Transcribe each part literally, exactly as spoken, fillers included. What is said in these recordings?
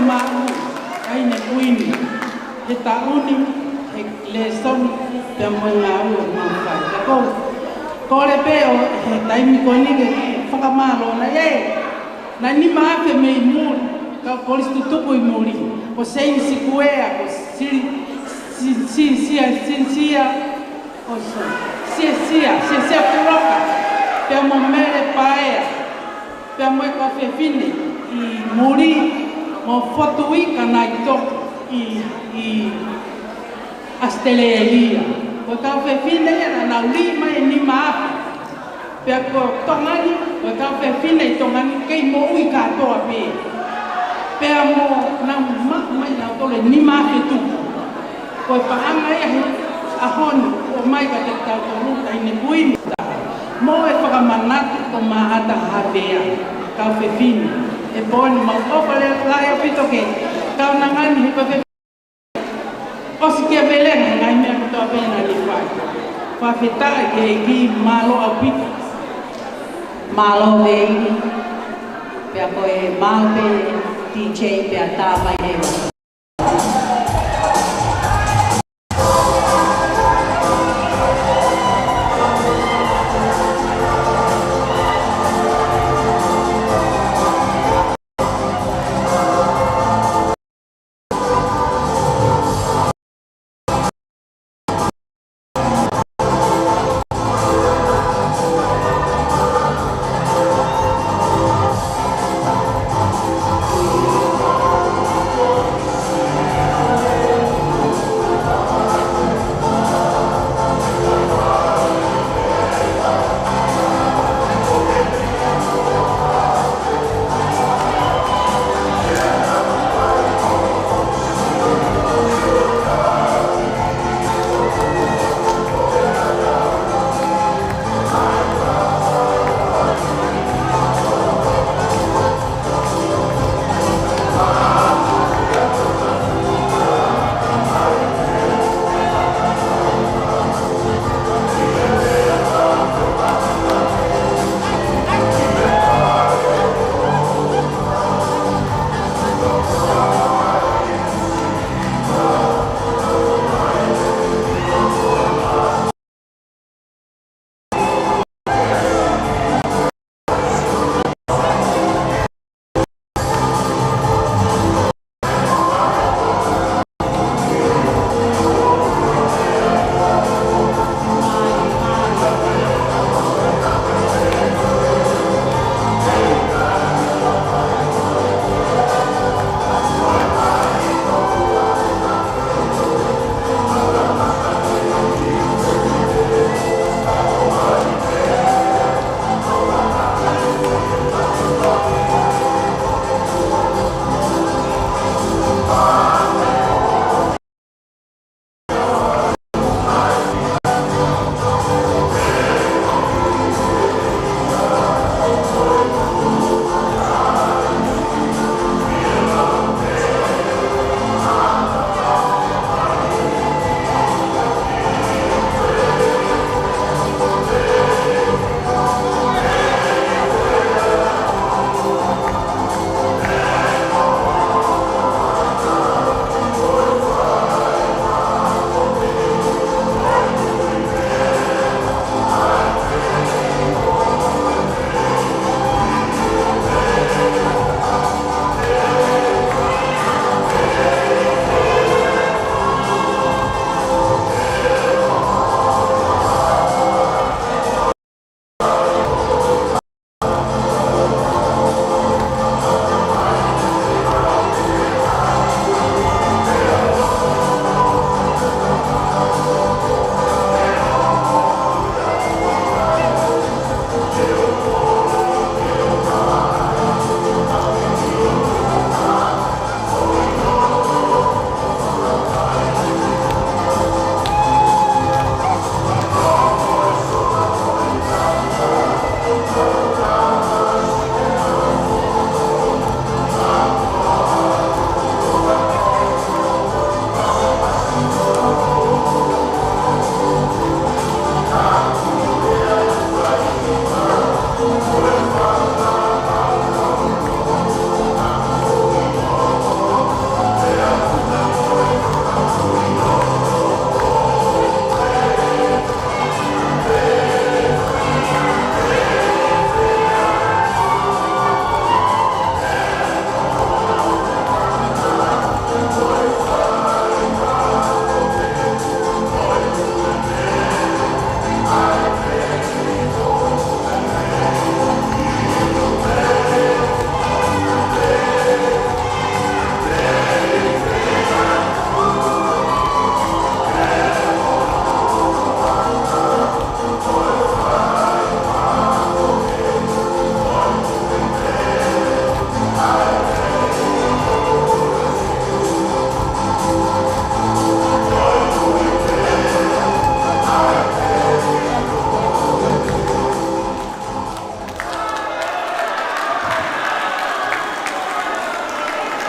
Māʻu, ʻa e Kuini, he taʻu ni, he lēsoni, pea mo e ngāue ʻoku mau fai. Ka ʻoku ou kole pē ʻo he taimi ko eni ke fakamālō, naʻe, naʻe nima afe mei muli, kau kolisi tutuku ʻi muli, ko Seini Sikuea, ko Sili, Si-, Si-, Sia, Sinisia, ʻo Sō, Siasia, Siasia Puloka, pea mo Mele Paea, pea mo e kau fefine ʻi muli, mo Fotuika Naito ʻi, ʻi ʻAositelēlia. Ko e kau fefine ia naʻa nau lī mai e nima afe. Pea ko Tonga ni, ko e kau fefine ʻi Tonga ni, kei moʻui kātoa pē. Pea mo nau maʻu mai nautolu e nima afe tupu. Ko e paʻanga ia he ʻaho ni, ʻomai kiate kitautolu, taʻahine Kuini. Mo e fakamanatu ko Maʻata Havea, kau fefine. ʻE pō ni mau ʻofa lahi ʻaupito ki he kaunanga ni he ko e fefine. ʻOsi ke velenga he ngaahi meʻa kotoa pē naʻe fai. Fakafetaʻi ki he ʻEiki, mālō ʻaupito. Mālō Veini, pea ko e mālō pē D J pea tā mai he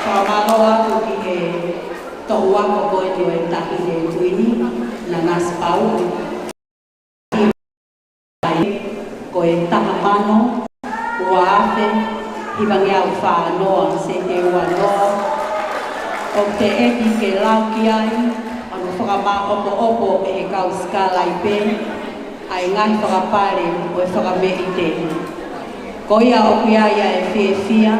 Fakamālō atu ki he toʻu ako ko eni ʻo e Taʻahine Kuini, Nanasipauʻu. Ko e taha mano, ua afe, hivangeau fā noa, sēniti ua noa. ʻOku teʻeki ke lau ki ai, ʻa hono fakamāʻopoʻopo ʻe he kau sikalaipe ʻa e ngaahi fakapale ʻo e fakameʻite. Ko ia ʻoku ʻi ai ʻa e fiefia,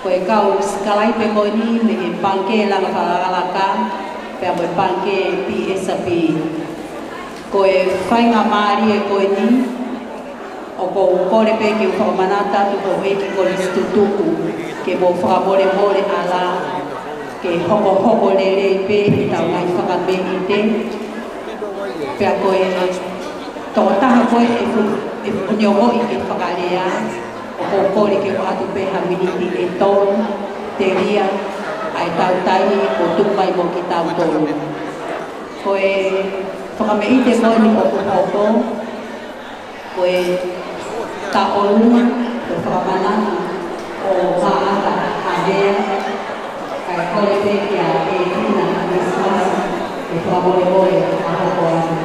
ko e kau sikalaipe ko eni mei he Pangikē Langa Fakalakalaka, pea mo e Pangikē P S B. Ko e faingamālie ko eni, ʻoku ou kole pē ke u fakamanatu atu ki he ʻEiki Kolisi Tutuku, ke mou fakamolemole ʻa e lā, ke hokohoko lelei pē ʻetau ngaahi fakameʻite, pea ko e tokotaha ko ē ʻe fu-, ʻe fu-, ʻe ongoʻi ke fakalea, ʻoku ou kole ke u ʻoatu pē ha miniti ʻe tolu, telia ʻa ʻetau taimi kuo tuku mai mo kitautolu. Ko e fakameʻite ko eni ʻoku hoko, ko e taʻolunga ʻo e fakamanatu ʻo Maʻata Havea, kae kole pē kia ʻEkina Misimas ke fakamolemole ʻa hono hoko atu.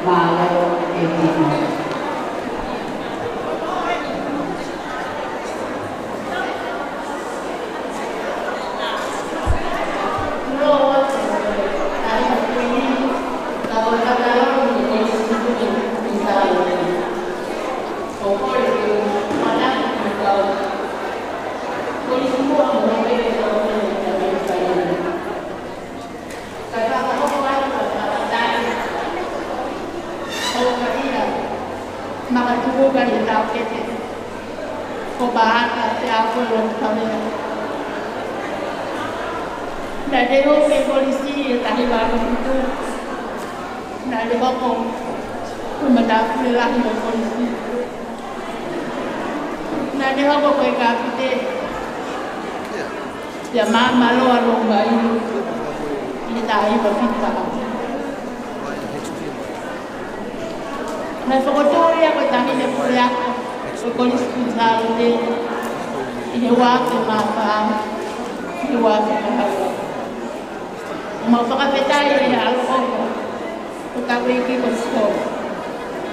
Mālō ʻEkina. Makatuʻunga ʻi he taʻokete ko Maʻata Teaukolo Kavea. Naʻá ne hū ki he kolisi ʻi he taha hiva afe fitu. Naʻá ne hoko ko e matāpule lahi ʻo e kolisi. Naʻá ne hoko ko e kapiteni ia Maʻamaloa Louvai ʻi he taha hiva fitu taha. Naʻe fokotuʻu ia ko e Taʻahine Puleako ʻo e Kolisi Kuini Sālote ʻi he ua afe mā fā, ʻi he ua afe mā ua. Mau fakafetaʻi ʻi he ʻaloʻofa ʻo hotau ʻEiki ko Sihova.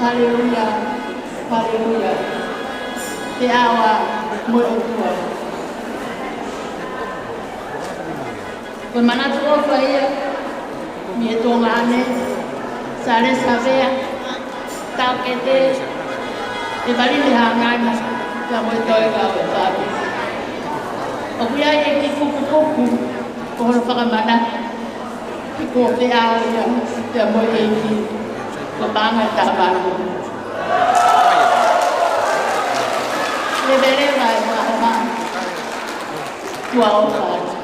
Haleluia, haleluia. Te awa mo e ʻOtua. Ko e manatu ʻofa ia mei he tuongaʻane, Salesi Havea, taʻokete, ʻEvaline Hangani, pea mo e toenga ʻo e fāmili. ʻOku ʻi ai e kiʻi kupukupu ko hono fakamanatu, ki he kuo feʻao ia pea mo e ʻEiki, ko e paʻanga ʻe taha mano. Leveleva e fakahoma. Tuʻa ʻofa atu.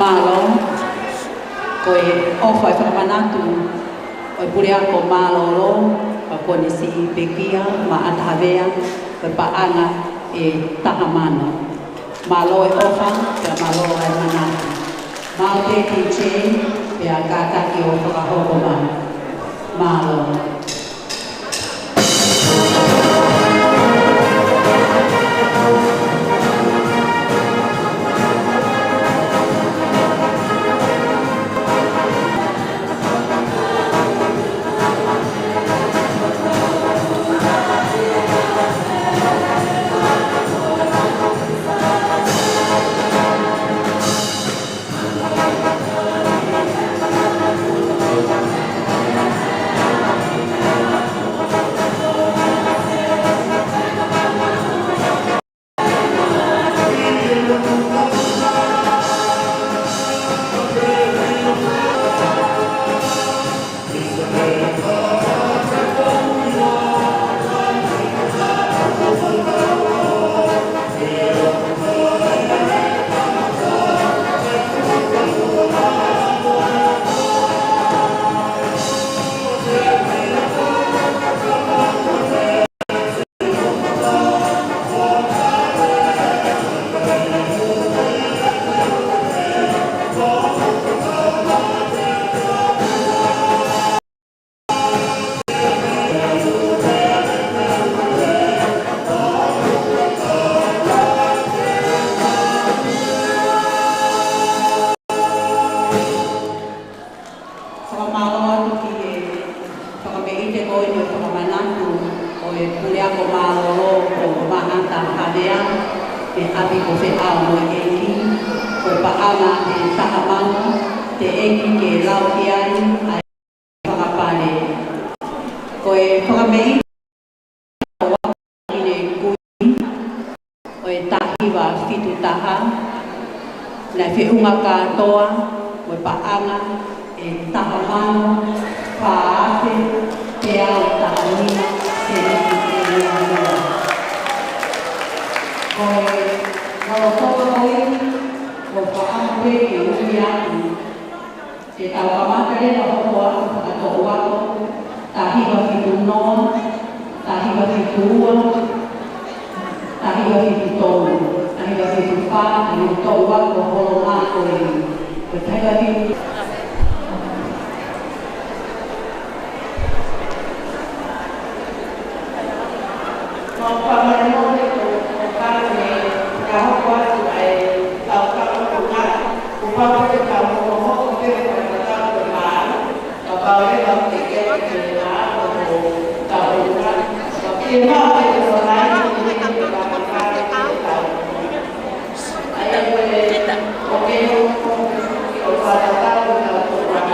Mālō, ko e ʻofa e fakamanatu ʻo e Puleako Mālōlō, ʻa ia ko ʻene siʻi pekia, Maʻata Havea, ko e paʻanga ʻe taha mano. Mālō e ʻofa, pea mālō e manatu. Mau pē D J, pea kātaki ʻo fakahoko mai. Mālō. Puleako Mālōlō ko Mahata Havea, mei ʻapi ko Feʻao mo e ʻEiki, ko e paʻanga ʻe taha mano, teʻeki ke lau ki ai ʻa e fakapale. Ko e fakameʻi ʻa e Kuini ʻo e taha hiva fitu taha, naʻe feʻunga kātoa mo e paʻanga ʻe taha mano, fā afe, teau taha nima seniti ʻe ua noa. Ko e lolotonga ko eni, ʻoku ou fakaʻamu pē ke ui atu ke tau kamata leva hoko atu fakatoʻu ako, taha hiva fitu noa, taha hiva fitu ua, taha hiva fitu tolu, taha hiva fitu fā, taha hiva toʻu ako holo mā ko eni. Ko e taha hiva fitu Mau fakamolemole ko, ko e kau ne ka hoko atu ai, tau kau ko ngā, ko pau ke tau hokohoko pē ko e tatau ko e māʻa, ka pau leva ke ke ke ngā ko tau ngā, ka pia mau ke ko nai ko ke ke ngā ko ke tau. Ai ko e, ko ke ko, ko ke ko e tatau ko tau ko ngā.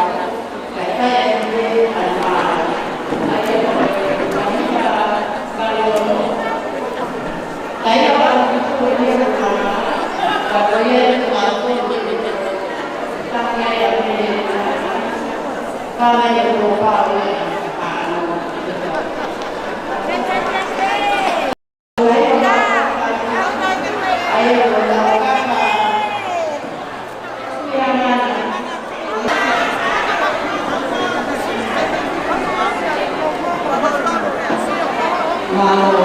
Mālō,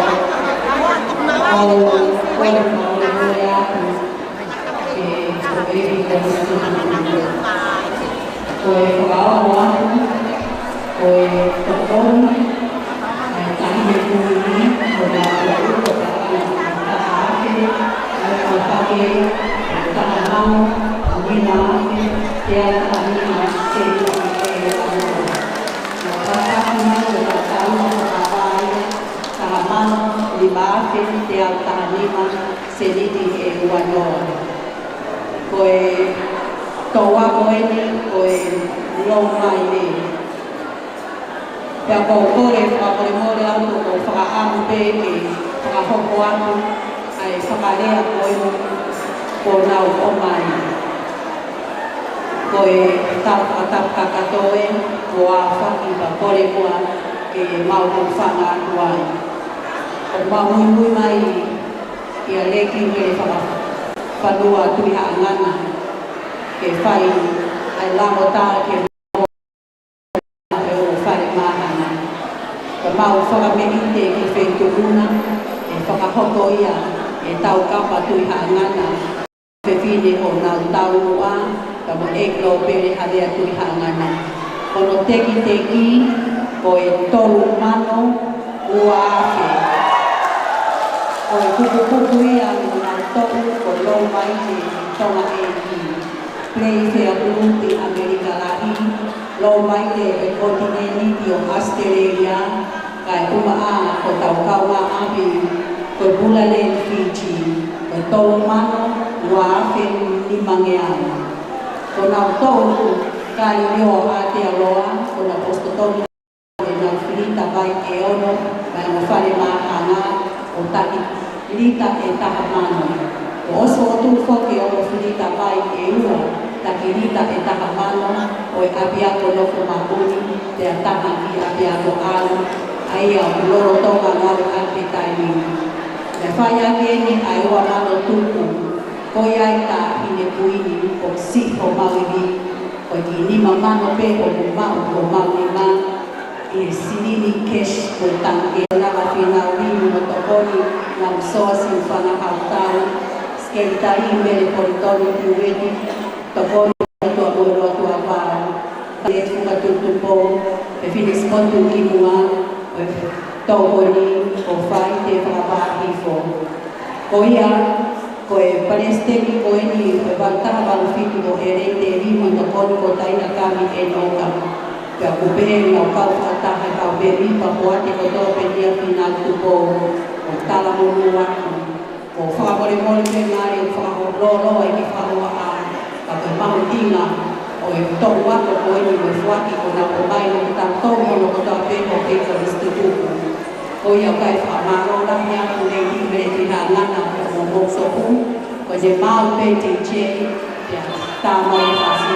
ʻoku ou kole, kole, kole atu. Ko e fakaʻofoʻofa atu, ko e tokoni, ʻa e taʻahine kuini, ko e tokoni, ʻa e taʻahine, ʻa e fakaʻofoʻofa, ʻa e taha mano, ʻa e nima afe, teau taha nima seniti ʻe ua noa. Ko e fakaʻofoʻofa mai, ko e fakaʻofoʻofa, taha mano, nima afe, teau taha nima, seniti ʻe ua noa. Ko e toʻu ako eni, ko e Lou Maile. Pea ʻoku ou kole fakamolemole atu ʻoku ou fakaʻamu pē ke fakahoko atu ʻa e fakalea ko eni kuo nau ʻomai. Ko e tau fakatapu kakato ē, ko e aofaki pea kole muʻa ke mau hūfanga atu ai. ʻOku mau muimui mai kia Leki Mele Fakafanua Tuʻihaʻangana ke fai ʻa e lango tā ke mau ʻo fale māhanga. Ka mau fakameʻite ki he feituʻu na ʻe fakahoko ia ʻe Taukapa Tuʻihaʻangana, fefine ʻo Nautaunoa, ka mo ʻEiki Lōpele Havea Tuʻihaʻangana. Ko hono tekiteki ko e tolu mano ua afe. Ko e kupukupu ia ʻo ʻenau toʻu ko Lou Maile Tonga ʻEiki, Playfair Group ʻi ʻAmelika Lahi, Lou Maile ʻi he kōtinēniti ʻo ʻAositelēlia, kae ʻumaʻā hotau kaungāʻapi ko e Puleleni Fiji, ko e tolu mano ua afe nimangeau. Ko honau toʻu, Kalilio ʻAotearoa, ko honau ʻosipetoli, ʻenau filita vai ʻe ono, mai mo fale māhanga ʻo taki lita ʻe taha mano. Kuo ʻosi fokotuʻu foki e ongo filita vai ʻe ua, taki lita ʻe taha mano, ʻo e ʻapiako nofo makuli, pea taha ki he ʻapiako ʻalu, ʻa ia ʻoku lolotonga ngāueʻaki he taimi ni. Naʻe fai ʻaki eni ʻa e ua mano tupu, ko ia ai Taʻahine Kuini, ʻoku siʻi homau ivi, ko e kiʻi nima mano pē ʻoku maʻu homau nima, ʻi he silini cash ko e tangikē. Lava Fīnau Limu mo Tokoni Namusoa Siufana Hautau, Sekelitali Mele Politoni Tiueti, Tokoni Tuʻamoeloa Tuʻavao, Leti Fuka Tutupo, Pēfini Sikotu Kimua, ko e tokoni ko Faite Fakapahifo. Ko ia, ko e palesiteni ko eni, ko e valu taha valu fitu ko ʻEleni Tēvī mo e tokoni ko Taina Kami ʻEnoka. Pea ʻoku pehē ʻenau kau fakataha e kau pēmipa ko ʻAti kotoa pē ʻi he Fīnau Tupou, ʻo talamonū atu, ʻo fakamolemole pē ngali ʻoku fakalōloa e kiʻi fakahohaʻa, ka ko e mahuʻinga ʻo e toʻu ako ko eni mo e foaki kuo nau ʻomai ʻo kitautolu hono kotoa pē ko e kei Kolisi Tutuku. Ko ia ʻoku ʻikai fakamālō lahi atu Lady Mele Tuʻihaʻangana mo hoʻomou sopu, ko e maau pē D J, pea tā mai e fasi.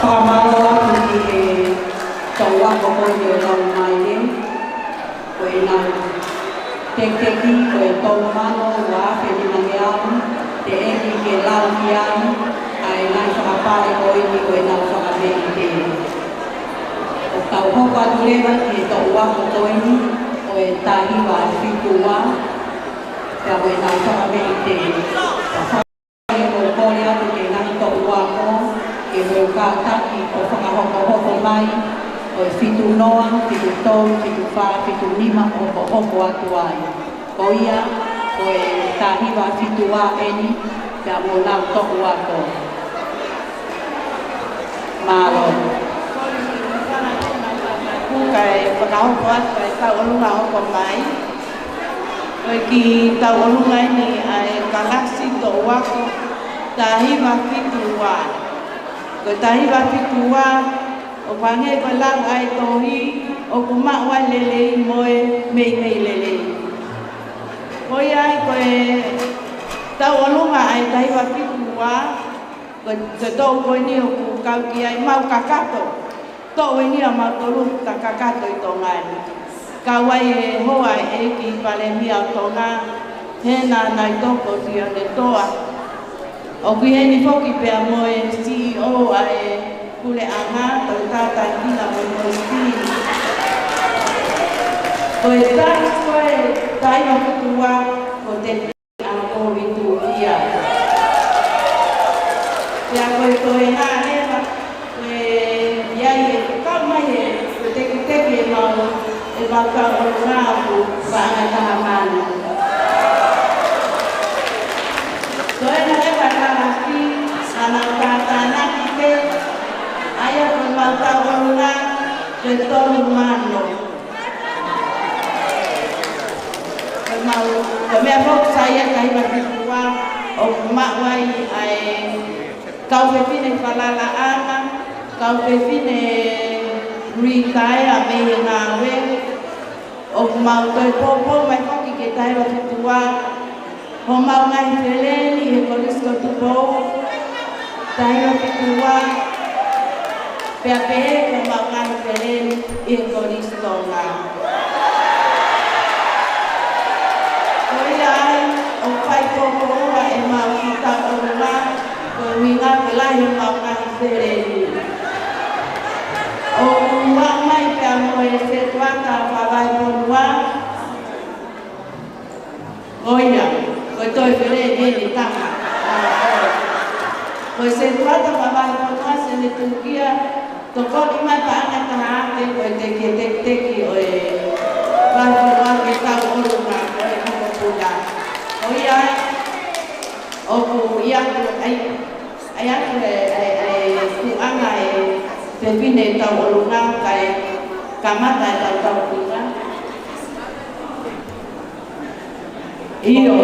Fakamālō atu ki he toʻu ako ko eni ʻo lau mai ē. Ko ʻenau tekiteki ko e tolu mano ua afe nima ngeau, teʻeki ke lau ki ai ʻa e ngaahi fakapale ko eni ko ʻenau fakameʻite. ʻOku tau hoko atu leva ki he toʻu ako ko eni, ko e taha hiva fitu ua, pea ko ʻenau fakameʻite. Pea fai ʻo kole atu ki he ngaahi toʻu ako, ke mou kātaki ʻo fakahokohoko mai, ko e fitu noa, fitu tolu, fitu fā, fitu nima, ʻo hokohoko atu ai. Ko ia, ko e taha hiva fitu ua eni, pea mo honau toʻu ako. Mālō. Kae fakahoko atu ʻa e tauʻolunga hoko mai. Ko e kiʻi tauʻolunga eni ʻa e kalasi toʻu ako taha hiva fitu ua. Ko e taha hiva fitu ua, ʻoku hangē ko e lau ʻa e tohi, ʻoku maʻu ʻa e lelei mo e meimei lelei. Ko ia ai ko e Tauʻolunga ʻa e taha hiva fitu ua, ko e, ko e toʻu ko eni ʻoku kau ki ai mau kakato. Toʻu eni ʻa mautolu ka kakato ʻi Tonga ni. Kau ai e hoa ʻa e ʻEiki Palēmia ʻo Tonga, Hena Naitoko Tuʻiʻonetoa. ʻOku ʻi heni foki pea mo e C E O ʻa e Puleʻanga, Toketā Tanikina Momoiti. Ko e taha ko e taha hiva fitu ua, ko Teki Akovitu ia. Pea ko e toenga leva, ko e ʻi ai e kau mai e, ko e tekiteki ʻemau, ʻemau tauʻolunga ʻoku paʻanga ʻe taha mano. Toenga leva e kalafi, naʻa nau tātānaki pē, ʻa ia ko ʻemau tauʻolunga, ko e tolu mano. Ko ʻemau, ko e meʻa foki sai ʻa e taha hiva fitu ua, ʻoku maʻu ai ʻa e kau fefine falalaʻanga, kau fefine ritaea mei he ngāue, ʻoku mau toe poupou mai foki ki he taha hiva fitu ua, homau ngaahi feleni ʻi he Kolisi ko Tupou, taha hiva fitu ua, pea pehē ki homau ngaahi feleni ʻi he Kolisi Tonga. Ko ia ai, ʻoku fai poupou ʻa ʻemau kiʻi tauʻolunga, ko e ʻuhinga ko e lahi homau ngaahi feleni. ʻOku maʻu mai pea mo e Setuata Fakavahefonua, ʻo ia, ko e toe feleni ʻe taha. Ko e Setuata Fakavahefonua, Senetū Kia, tokoni mai paʻanga ʻe taha ake ko e teki, tekiteki ʻo e vahefonua ke tauʻolunga ʻo e mokopuna. ʻO ia ai, ʻoku ʻi ai, ʻai, ʻai atu e, ʻai, ʻai tuʻunga e fefine tauʻolunga kae kamata e tau tauʻolunga. ʻIo,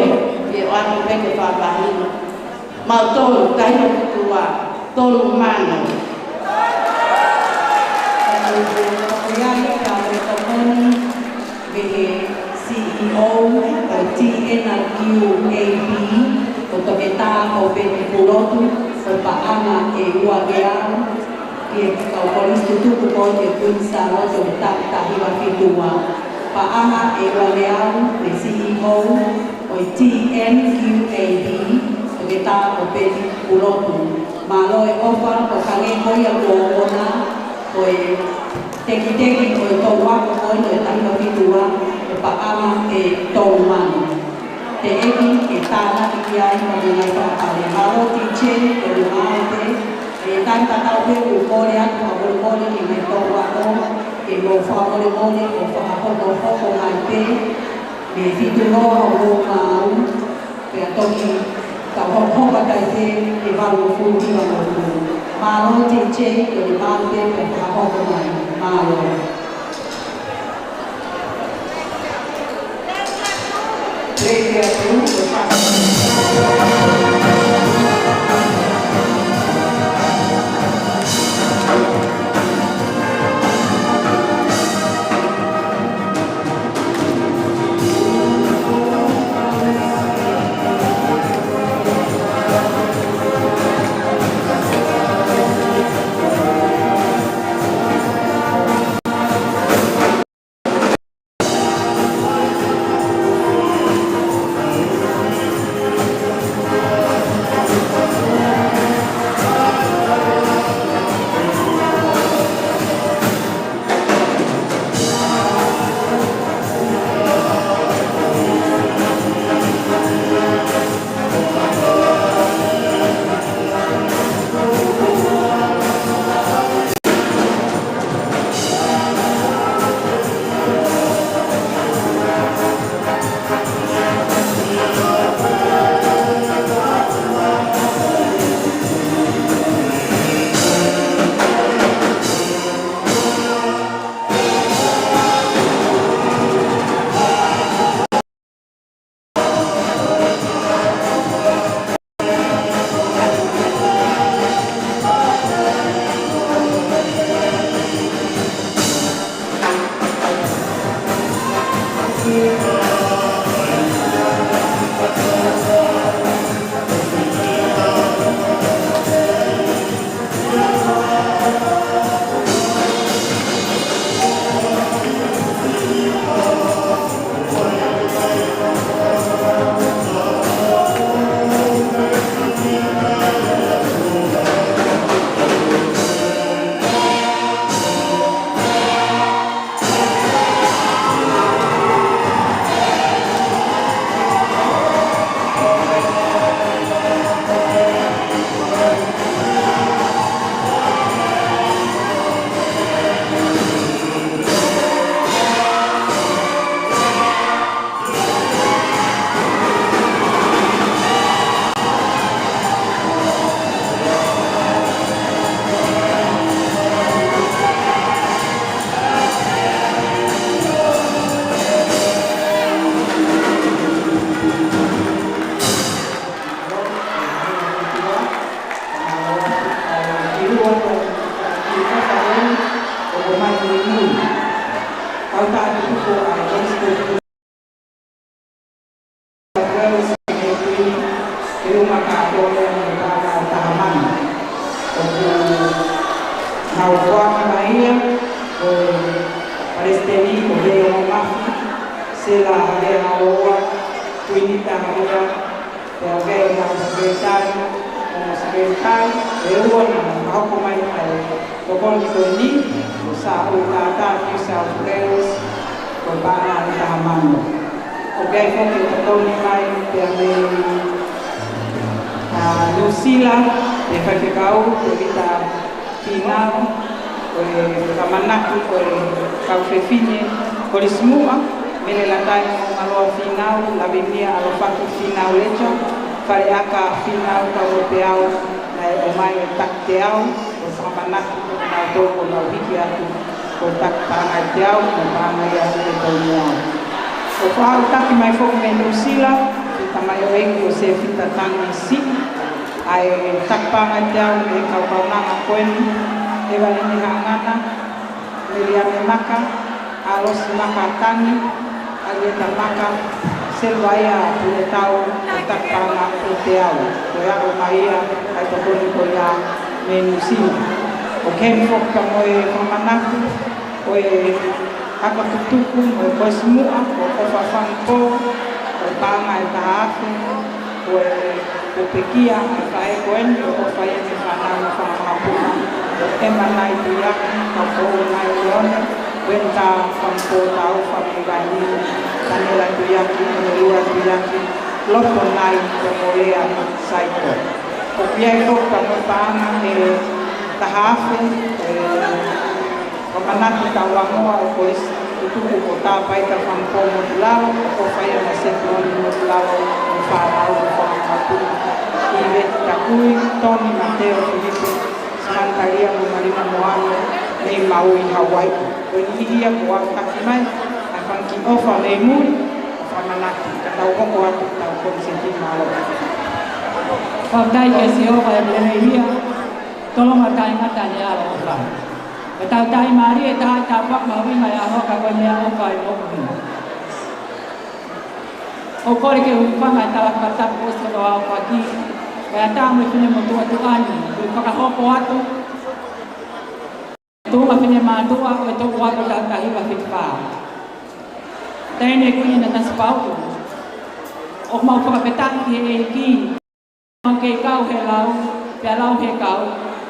ke ʻoatu pē ke fakamahino. Mautolu, taha hiva fitu ua, tolu mano. Ko ia ai ka ko e tokoni mei he C E O ʻo e T N Q A B, ko Toketā Kopeti Pulotu, ko e paʻanga ʻe ua ngeau, ki he kau kolisi tutuku ko eni ʻo e Kuini Sālote ʻo e taʻu taha hiva fitu ua. Paʻanga ʻe ua ngeau mei he C E O ʻo e T N Q A B, Toketā Kopeti Pulotu. Mālō e ʻofa, ʻo hangē ko ia kuo ʻomi, ko e tekiteki ʻo e toʻu ako ko eni ʻo e taha hiva fitu ua, ko e paʻanga ʻe tolu mano. Teʻeki ke tānaki ki ai ha ngaahi fakapale. Mālō T J, ko e mālō pē, ʻe taimi tatau pē ʻoku ou kole atu ha molemole ki he ngaahi toʻu ako, ke mou fakamolemole ʻo fakahokohoko mai pē, mei he fitu noa ʻo e maau, pea toki tau hokohoko atu ai pē ki he valungofulu, hivangofulu. Mālō T J, ko e mālō pē pea fakahoko mai. Mālō. mai muimui. Kau tā tutuku ʻa e East Coast Wales, ʻe ʻuhinga kātoa mo e paʻanga ʻe taha mano. ʻOku nau foaki mai ia, ko e Palesiteni, ko Veiongomafi, Sela Havea Haoa, Kuini Tahavea, pea ʻoku ʻi ai ʻenau sekelitali, ʻenau sekelitali ʻe ua naʻa nau fakahoko mai ʻa e tokoni ko eni, ko Saʻu Tata, New South Wales, ko e paʻanga ʻe taha mano. ʻOku ʻi ai foki e tokoni mai pea mei, ʻa, Nuʻusila, mei he faifekau, ko Vita Fīnau, ko e fakamanatu ko e kau fefine Kolisi Muʻa, Mele Latai Maungaloa Fīnau, Lavinia ʻAlofaki Fīnau Leja, Faleʻaka Fīnau Kaumoepeau, naʻe ʻomai e taki teau, ko e fakamanatu ko kinautolu kuo nau hiki atu, ko e taki paʻanga ʻe teau, ko e paʻanga ia ʻe tolu noa. ʻOku faʻa taki mai foki mei Nuʻusila, ko e tamaioʻeiki ko Sefita Tanisi, ʻa e taki paʻanga ʻe teau mei he kau kaunanga ko eni, ʻEvalini Haʻangana, Meliane Maka, ʻAlosi Maka Tangi, ʻAlieta Maka, Selvaia Puletau, ko e taki paʻanga ʻe teau, ko e aʻu mai ia ʻa e tokoni ko ia mei Nuʻusila. ʻOku ʻi ai foki pea mo e fakamanatu, ko e ako tutuku mo e Kolisi Muʻa, ko ʻOfa Fangipō, ko e paʻanga ʻe taha afe, ko e, ko e pekia ʻa e faʻē ko eni, ko ʻOfa ia mei he fānau mo e fanga makapuna, ko ʻEma Nai Tuiaki, Kaupoʻou Nai Leone, Wenta Fangipō Taufa mei Vainī, Tanela Tuiaki, Onelua Tuiaki, Loto Nai, pea mo Lea Saito. ʻOku ʻi ai foki pea mo e paʻanga ʻe taha afe, ʻe fakamanatu e taulaʻeiki ʻo e Kolisi Tutuku ko Tāpaita Fangipō Motulalo, ko ʻOfa ia mo Setioni Motulalo, mo e fānau mo e fanga makapuna, ʻIveti Takui, Toni Mateo Filipe, Samantha Lia mo Malina Moana, mei Maui, Hauaiʻi. Ko e niʻihi ia kuo aʻu taki mai, ʻa e fanga kiʻi ʻofa mei muli, ʻo fakamanatu, ka tau hoko atu, tau koniseti. Mālō. Fakafetaʻi kia Sihova ʻi he meʻa ia, tolonga taʻengata ʻene ʻaloʻofa. Ka tau taʻimālie ʻi he taha e tāpuaki mahuʻinga ʻo e ʻaho, ka ko e meʻaʻofa ʻi he moʻui. ʻOku ou kole ke u hūfanga he tala fakatapu kuo ʻosi hono aofaki, ʻe ʻatā mo e finemotuʻa tuʻa ni, ke u fakahoko atu e tuʻunga finemātuʻa ʻo e toʻu ako tautahi ʻe fitufā. Taʻahine Kuini Nanasipauʻu, ʻoku mau fakafetaʻi ki he ʻEiki, mau kei kau he lau, pea lau he kau,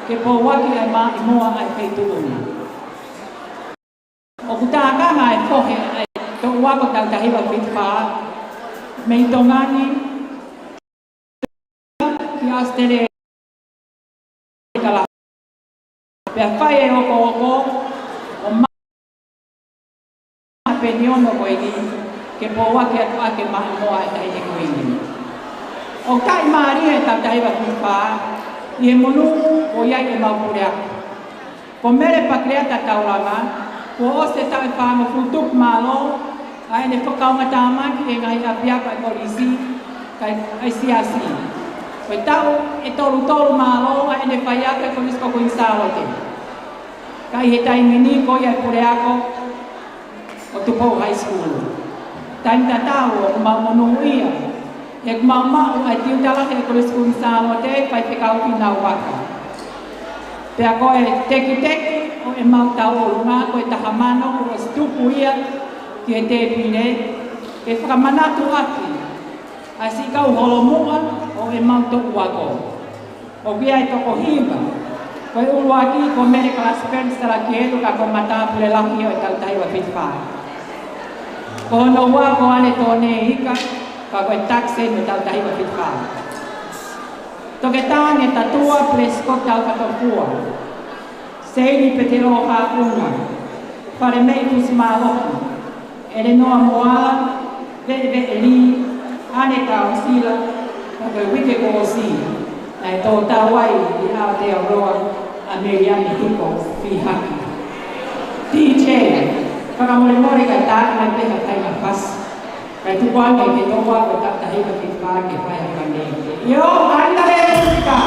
ke pouaki ʻa e maʻimoa ʻa e feituʻu ni. ʻOku tākanga e fohe ʻa e toʻu ako tautahi ʻe fitufā, mei Tonga ni ki ʻAositelēlia, pea fai e okooko ʻo ma-, peniono ko eni, ke pouaki atu ʻa e maʻimoa ʻa e Taʻahine Kuini. ʻOku taʻimālie e tautahi ʻe fitufā ʻi he monū ʻoku ʻi ai ʻemau puleako. Ko Mele Pakelea Tataulama, kuo ʻosi e taʻu ʻe fāngofulu tupu mālō ʻa ʻene fakaʻaongatāmaki ʻi he ngaahi ʻapiako ʻa e kolisi, kae ʻa e siasi. Ko e taʻu ʻe tolu tolu mālō ʻa ʻene faiako ʻi he Kolisi ko Kuini Sālote. Ka ʻi he taimi ni ko ia e puleako ʻo Tupou High School. Taimi tatau ʻoku mau monūʻia he ʻoku mau maʻu ʻa e tiuta lahi ʻa e Kolisi Kuini Sālote, Faifekau Fīnau Vaka. Pea ko e tekiteki ʻo ʻemau tauʻolunga ko e taha mano kuo ʻosi tupu ia ki he tēpile, ke fakamanatu ʻaki ʻa e siʻi kau holomuʻa ʻo ʻemau toʻu ako. ʻOku ʻi ai e toko hiva. Ko e ʻuluaki ko Mele Kalasi Peni Salakielu, ka ko e matāpule lahi ʻo e tautahi ʻe fitufā. Ko hono ua ko ʻAletone Ika, ka ko e takisei ʻo e tautahi ʻe fitufā. Toketā Netatua Pelesikoti Taukatofua. Seini Petelo Haʻunga, Falemei Fusimālohi, ʻElenoa Moala, Veʻeveʻe Lī, ʻAne Tausila, pea ko e uike kuo ʻosi, naʻe tō tau ai ʻi Aotearoa ʻa Meliane Hiko Fihaki. D J, fakamolemole kae tā mai pē ha taimi fasi. Kae tuku ange ke toʻu ako tautahi ʻe fitufā ke fai ha fanga. ʻIo, ʻaita le musika.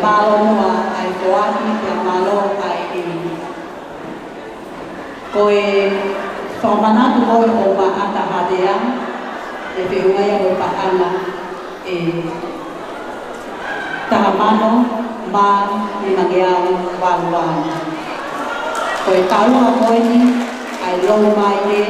Mālō muʻa ʻa e foaki, pea mālō ʻa e ʻi. Ko e fakamanatu ko ē ʻo Maʻata Hatea, ʻe feʻunga ia mo e paʻanga ʻe taha mano mā nimangeau valu valu. Ko e taua ko eni ʻa e lou mai ē,